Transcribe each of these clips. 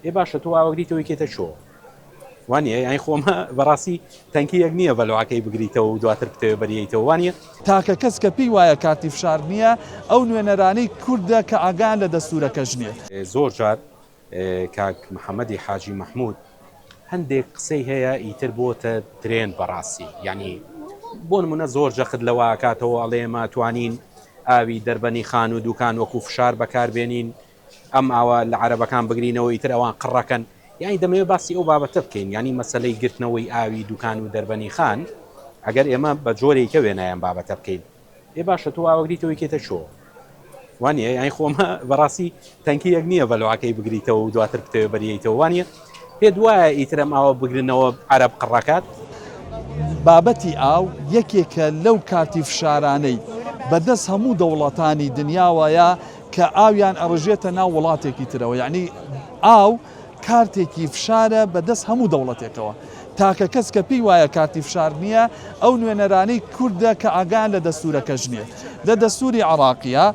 ئێ باشە تۆ ئاوەگریتەوەی کێتە چۆ وانە یانی خۆمە بەڕاستی تەنکی یەک نییە بەلوعەکەی بگریتەوە و دواتر بتەوێ بەریەیتەوە وانە؟ تاکە کەس کە پێی وایە کارتی فشار نییە ئەو نوێنەرانەی کوردە کە ئاگایان لە دەستوورەکەش نییە. زۆر جار کاک محەمەدی حاجی مەحمود هەندێک قسەی هەیە ئیتر بۆتە ترێند بەڕاستی یانی بۆ نمونە زۆر جەخت لەوە ئەکاتەوە ئەڵێ ئێمە توانین ئاوی دەربەنی خان و دوکان وەکو فشار بەکاربێنین ئەم ئاوە لە عەرەبەکان بگرینەوە ئیتر ئەوان قڕەکەن یانی دەمەوێت باسی ئەو بابەتە بکەین یانی مەسەلەی گرتنەوەی ئاوی دوکان و دەربەنی خان ئەگەر ئێمە بە جۆرێکە وێنای ئەم بابەتە بکەین ئێ باشە تۆ ئاوەگریتەوەی کێتە چۆ وانە یانی خۆمە بەڕاستی تەنکی یەک نییە بەلوعەکەی بگریتەوە و دواتر بتەوێ بەریەیتەوە وانە پێت وایە ئیتر ئەم ئاوە بگرنەوە عەرەب قڕەکات؟ بابەتی ئاو یەکێکە لەو کارتی فشارانەی بەدەست هەموو دەوڵەتانی دنیاوەیە کە ئاویان ئەڕژێتە ناو وڵاتێکی ترەوە یەعنی ئاو کارتێکی فشارە بە دەست هەموو دەوڵەتێکەوە تاکە کەس کە پێی وایە کارتی فشار نییە ئەو نوێنەرانەی کوردە کە ئاگایان لە دەستورەکەش نییە لە دەستوری عراقیە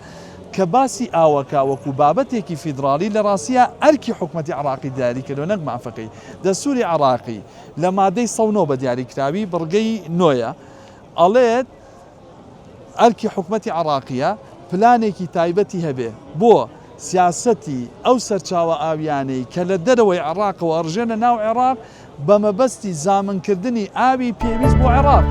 کە باسی ئاوەکە وەکو بابەتێکی فیدراڵی لە ڕاستیە ئەرکی حکومەتی عراقی دیاری کردوە نەک مافەکەی دەستوری عراقی لە مادەی 109 بە دیاریکراوی بڕگەی نۆیە ئەڵێت ئەرکی حکومەتی عێڕاقییە پلانێکی تایبەتی هەبێ بۆ سیاسەتی ئەو سەرچاوە ئاوییانەی کە لە دەرەوەی عێڕاقەوە ئەڕژێنە ناو عێڕاق بە مەبەستی زامنکردنی ئاوی پێویست بۆ عێڕاق.